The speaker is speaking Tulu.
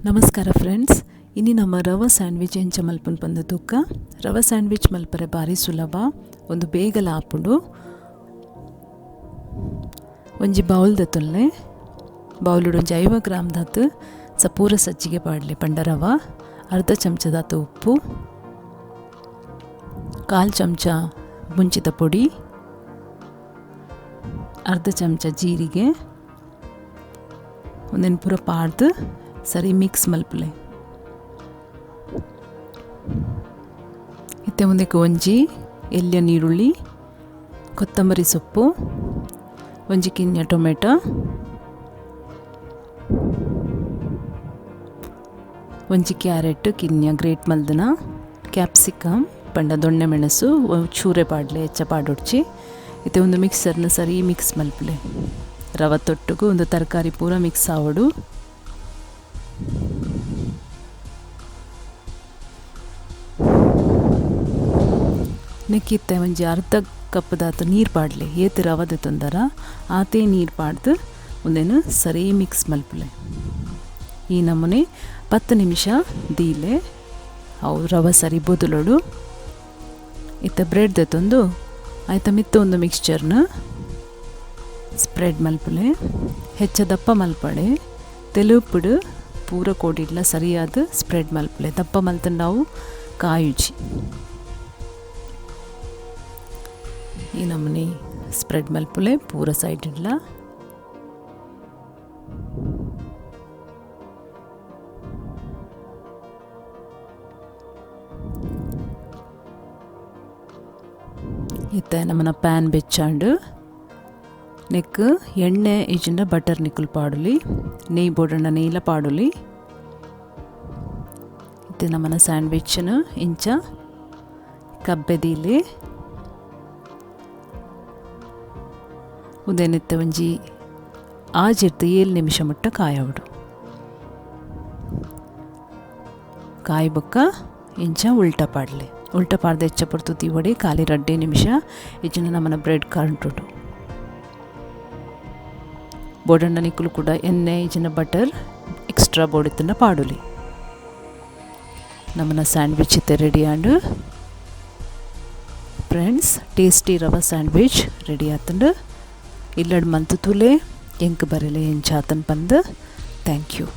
ನಮಸ್ಕಾರ ಫ್ರೆಂಡ್ಸ್, ಇನಿ ನಮ್ಮ ರವೆ ಸ್ಯಾಂಡ್ವಿಚ್ ಎಂಚ ಮಲ್ಪುನ್ ಪಂದು ತೂಕ. ರವೆ ಸ್ಯಾಂಡ್ವಿಚ್ ಮಲ್ಪರೆ ಬಾರಿ ಸುಲಭ, ಒಂದು ಬೇಗಲ ಆಪುಂಡು. ಒಂಜಿ ಬೌಲ್ ದತ್ತೊಲ್ಲೆ, ಬೌಲುಡು ಒಂಜಿ 50 ಗ್ರಾಮ್ ದಾತು ಸಪೂರ ಸಜ್ಜಿಗೆ ಪಾಡ್ಲೆ ಪಂಡ ರವ, ಅರ್ಧ ಚಮಚ ದಾತು ಉಪ್ಪು, 1/4 ಚಮಚ ಮುಂಚಿತ ಪೊಡಿ, ಅರ್ಧ ಚಮಚ ಜೀರಿಗೆ, ಒಂದೇನು ಪೂರ ಪಾಡ್ದು ಸರಿ ಮಿಕ್ಸ್ ಮಲ್ಪುಲೆ. ಇತ್ತೆ ಒಂದಕ್ಕೆ ಒಂಜಿ ಎಲ್ಯ ನೀರುಳ್ಳಿ, ಕೊತ್ತಂಬರಿ ಸೊಪ್ಪು, ಒಂಜಿ ಕಿನ್ಯ ಟೊಮೆಟೊ, ಒಂಜಿ ಕ್ಯಾರೆಟ್ ಕಿನ್ಯ ಗ್ರೇಟ್ ಮಲ್ದನ, ಕ್ಯಾಪ್ಸಿಕಮ್ ಪಂಡ ದೊಣ್ಣೆ ಮೆಣಸು ಚೂರೆ ಪಾಡ್ಲೆ ಹೆಚ್ಚ ಪಾಡೊಡ್ಚಿ. ಇತ್ತೆ ಒಂದು ಮಿಕ್ಸರ್ನ ಸರಿ ಮಿಕ್ಸ್ ಮಲ್ಪುಲೆ. ರವೆ ತೊಟ್ಟುಗು ಒಂದು ತರಕಾರಿ ಪೂರ ಮಿಕ್ಸ್ ಆವಡು. ನೆಕ್ಕಿತ್ತೆ ಒಂಜಿ ಅರ್ಧ ಕಪ್ ದಾತು ನೀರು ಪಾಡ್ಲೆ, ಏತ್ ರವದ ತೊಂದರ ಆತೇ ನೀರು ಪಾಡ್ದು ಒಂದೇನು ಸರಿ ಮಿಕ್ಸ್ ಮಲ್ಪುಲೆ. ಈ ನಮೂನೆ 10 ನಿಮಿಷ ದೀಲೆ ಅವು ರವೆ ಸರಿ ಬೊದಲೊಡು. ಇತ್ತ ಬ್ರೆಡ್ ದತ್ತೊಂದು ಆಯ್ತ ಮಿತ್ತ ಒಂದು ಮಿಕ್ಸ್ಚರ್ನ ಸ್ಪ್ರೆಡ್ ಮಲ್ಪುಲೆ. ಹೆಚ್ಚ ದಪ್ಪ ಮಲ್ಪಡೆ, ತೆಲುಪುಡು ಪೂರ ಕೋಡಿಡ್ಲ ಸರಿಯಾದ ಸ್ಪ್ರೆಡ್ ಮಲ್ಪುಲೆ. ದಪ್ಪ ಮಲ್ತಂಡ ನಾವು ಕಾಯುಜಿ. ಈ ನಮೂನೆ ಸ್ಪ್ರೆಡ್ ಮಲ್ಪುಲೆ ಪೂರ ಸೈಡ್ ಇಡ್ಲ. ಇತ್ತೆ ನಮ್ಮನ ಪ್ಯಾನ್ ಬೆಚ್ಚಾಂಡು ನೆಕ್ ಎಣ್ಣೆ ಇಜ್ಜಿಂಡ ಬಟರ್ ನಿಕ್ಕುಲ್ ಪಾಡುಲಿ, ನೆಯ್ ಬೋಡಂಡ ನೆಯ್ಲ ಪಾಡುಲಿ. ಇತ್ತೆ ನಮ್ಮನ ಸ್ಯಾಂಡ್ವಿಚ್ನ ಇಂಚ ಕಬ್ಬೆದೀಲಿ ಉದೇನಿತ್ತೆ ಒಂಜಿ ಆಜಿರ್ದು 7 ನಿಮಿಷ ಮುಟ್ಟ ಕಾಯವಡು. ಕಾಯಿ ಬೊಕ್ಕ ಇಂಚ ಉಲ್ಟ ಪಾಡ್ಲೆ. ಉಲ್ಟ ಪಾಡ್ದ ಹೆಚ್ಚ ಪೊರ್ತು ತೀವಡೆ ಖಾಲಿ 2 ನಿಮಿಷ ಇಜ್ಜಿಂಡ ನಮ್ಮನ ಬ್ರೆಡ್ ಕರಂಟುಂಡು. ಬೋಡಂಡ ನಿಕ್ಕುಲು ಕೂಡ ಎಣ್ಣೆ ಇಜ್ಜಿಂಡ ಬಟರ್ ಎಕ್ಸ್ಟ್ರಾ ಬೋಡಿತ್ತಂಡ ಪಾಡುಲಿ. ನಮ್ಮನ ಸ್ಯಾಂಡ್ವಿಚ್ ಇತ್ತೆ ರೆಡಿ ಆಂಡು. ಫ್ರೆಂಡ್ಸ್, ಟೇಸ್ಟಿ ರವೆ ಸ್ಯಾಂಡ್ವಿಚ್ ರೆಡಿ ಆತಂಡು. ಇಲ್ಲಡ್ ಮಂತು ತುಲೆ ಎಂಕ್ ಬರೆಲೆ ಎಂಚಾತನ್ ಪಂದು. Thank you.